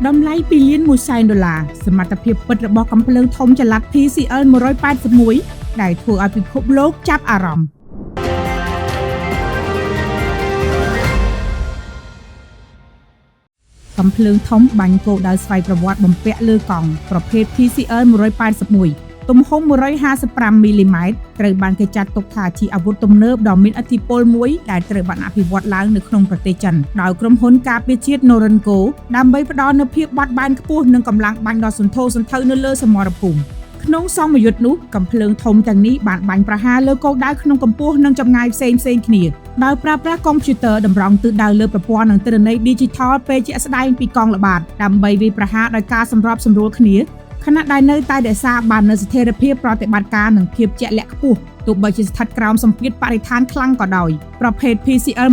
តម្លៃ2លាន1សែនដុល្លារសមត្ថភាពពិតរបស់កាំភ្លើងធំចល័ត PCL 181ដែលធ្វើឲ្យពិភពលោកចាប់អារម្មណ៍កាំភ្លើងធំបាញ់គោលដៅស្វ័យប្រវត្តិបំពាក់លើកង់ប្រភេទ PCL 181ទំហំ155មីលីម៉ែត្រត្រូវបានគេចាត់ទុកថាជាអាវុធទំនើបដ៏មានឥទ្ធិពលមួយដែលត្រូវបានអភិវឌ្ឍឡើងនៅក្នុងប្រទេសចិនដោយក្រុមហ៊ុនការពារជាតិ Norinco ដើម្បីផ្ដល់នូវភាពបត់បែនខ្ពស់និងកម្លាំងបាញ់ដ៏សន្ធោសន្ធៅនៅលើសមរភូមិក្នុងសមយុទ្ធនោះកាំភ្លើងធំទាំងនេះបានបាញ់ប្រហារលើគោលដៅក្នុងកម្ពស់និងចម្ងាយផ្សេងៗគ្នាដោយប្រើប្រាស់កុំព្យូទ័រតម្រង់ទិសដៅលើប្រព័ន្ធនិងទិន្នន័យ Digital ពេលជាក់ស្ដែងពីកងល្បាតដើម្បីវាយប្រហារដោយការសម្របសម្រួលគ្នាខណៈដែលនៅតែរក្សាបាននូវស្ថិរភាពប្រតិបត្តិការនិងភាពជាក់លាក់ខ្ពស់ទោះបីជាស្ថិតក្រោមសម្ពាធបរិស្ថានខ្លាំងក៏ដោយប្រភេទ PCL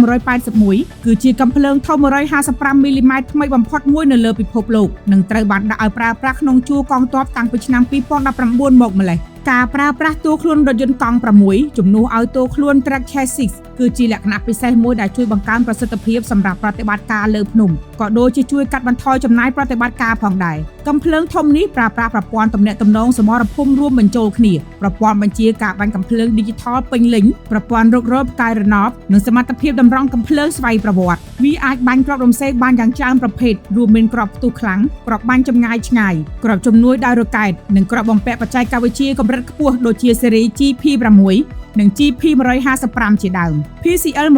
181គឺជាកាំភ្លើងធំ155មីលីម៉ែត្រថ្មីបំផុតមួយនៅលើពិភពលោកនិងត្រូវបានដាក់ឲ្យប្រើប្រាស់ក្នុងជួរកងទ័ពតាំងពីឆ្នាំ2019មកម្ល៉េះការប្រើប្រាស់តួខ្លួនរថយន្តកង់6ជំនួសឲ្យតួខ្លួន Truck Chassis គឺជាលក្ខណៈពិសេសមួយដែលជួយបង្កើនប្រសិទ្ធភាពសម្រាប់ប្រតិបត្តិការលើភ្នំក៏ដូចជាជួយកាត់បន្ថយចំណាយប្រតិបត្តិការផងដែរកាំភ្លើងធំនេះប្រើប្រាស់ប្រព័ន្ធទំនាក់ទំនងសមរភូមិរួមបញ្ចូលគ្នាប្រព័ន្ធបញ្ជាការបាញ់កាំភ្លើង Digital ពេញលេញប្រព័ន្ធរុករកផ្កាយរណបនិងសមត្ថភាពតម្រង់កាំភ្លើងស្វ័យប្រវត្តិវាអាចបាញ់គ្រាប់រំសេវបានយ៉ាងច្រើនប្រភេទរួមមានគ្រាប់ផ្ទុះខ្លាំងគ្រាប់បាញ់ចម្ងាយឆ្ងាយគ្រាប់ជំនួយដោយរ៉ុកែតនិងគ្រាប់បំពាក់បច្ចេកវិទ្យាកម្រិតខ្ពស់ដូចជាស៊េរី GP6 និង GP155 ជាដើម PCL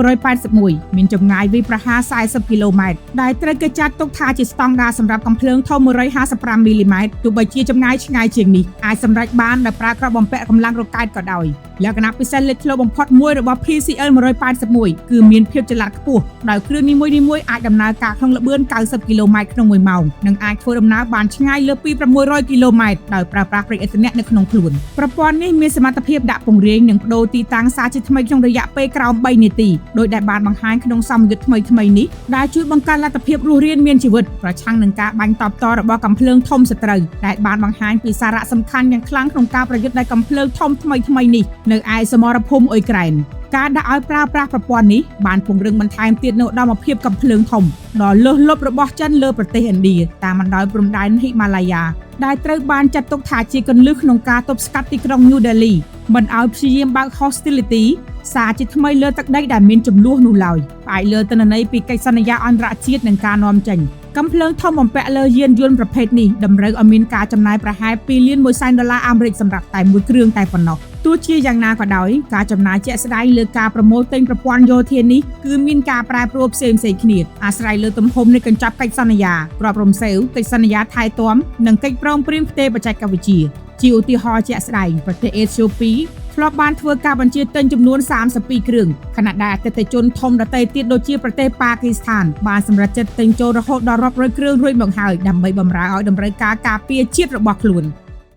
181មានចម្ងាយវាយប្រហារ40គីឡូម៉ែត្រដែលត្រូវគេចាត់ទុកថាជាស្តង់ដារសម្រាប់កាំភ្លើងធំ155មីលីម៉ែត្រទោះបីជាចម្ងាយឆ្ងាយជាងនេះអាចសម្រេចបានដោយប្រើគ្រាប់បំពាក់កម្លាំងរ៉ុកែតក៏ដោយលក្ខណៈពិសេសលេចធ្លោបំផុតមួយរបស់ PCL 181គឺមានភាពចល័តខ្ពស់ដោយគ្រឿងនីមួយៗអាចដំណើរការក្នុងល្បឿន90គីឡូម៉ែត្រក្នុង1ម៉ោងនិងអាចធ្វើដំណើរបានឆ្ងាយលើសពី600គីឡូម៉ែត្រដោយប្រើប្រាស់ប្រេងឥន្ធនៈនៅក្នុងខ្លួនប្រព័ន្ធនេះមានសមត្ថភាពដាក់ពង្រាយនិងប្ដូរទីតាំងសារជាថ្មីក្នុងរយៈពេលក្រោម3នាទីដោយដែលបានបង្ហាញក្នុងសមយុទ្ធថ្មីៗនេះដែលជួយបង្កើនលទ្ធភាពរស់រានមានជីវិតប្រឆាំងនឹងការបាញ់តបតរបស់កាំភ្លើងធំសត្រូវដែលបានបង្ហាញពីសារៈសំខាន់យ៉ាងខ្លាំងក្នុងការប្រយុទ្ធដោយកាំភ្លើងធំថ្មីៗនេះនៅឯសមរភូមិអ៊ុយក្រែនការដាក់ឲ្យប្រើប្រាស់ប្រព័ន្ធនេះបានពង្រឹងបន្ថែមទៀតនូវឧត្តមភាពកាំភ្លើងធំដ៏លើសលប់របស់ចិនលើប្រទេសឥណ្ឌាតាមបណ្ដោយព្រំដែនហ៊ីម៉ាឡាយ៉ាដែលត្រូវបានចាត់ទុកថាជាគន្លឹះក្នុងការទប់ស្កាត់ទីក្រុង New Delhi មិនឲ្យព្យាយាមបើក hostility សារជាថ្មីលើទឹកដីដែលមានចំនួននោះឡើយផ្អែកលើទិន្នន័យពីកិច្ចសន្យាអន្តរជាតិនិងការនាំចេញកាំភ្លើងធំបំពាក់លើយានយន្តប្រភេទនេះតម្រូវឲ្យមានការចំណាយប្រហែល2លាន1សែនដុល្លារអាមេរិកសម្រាប់តែមួយគ្រឿងតែប៉ុណ្ណោះទោះជាយ៉ាងណាក៏ដោយការចំណាយជាក់ស្ដែងលើការប្រមូលទិញប្រព័ន្ធយោធានេះគឺមានការប្រែប្រួលផ្សេងៗគ្នាអាស្រ័យលើទំហំនៃកញ្ចប់កិច្ចសន្យាគ្រាប់រំសេវកិច្ចសន្យាថែទាំនិងកិច្ចព្រមព្រៀងផ្ទេរបច្ចេកវិទ្យាជាឧទាហរណ៍ជាក់ស្ដែងប្រទេសអេត្យូពីធ្លាប់បានធ្វើការបញ្ជាទិញចំនួន32គ្រឿងខណៈដែលអតិថិជនធំដទៃទៀតដូចជាប្រទេសប៉ាគីស្ថានបានសម្រេចចិត្តទិញចូលរហូតដល់រាប់រយគ្រឿងរួចមកហើយដើម្បីបម្រើឲ្យតម្រូវការការពារជាតិរបស់ខ្លួន។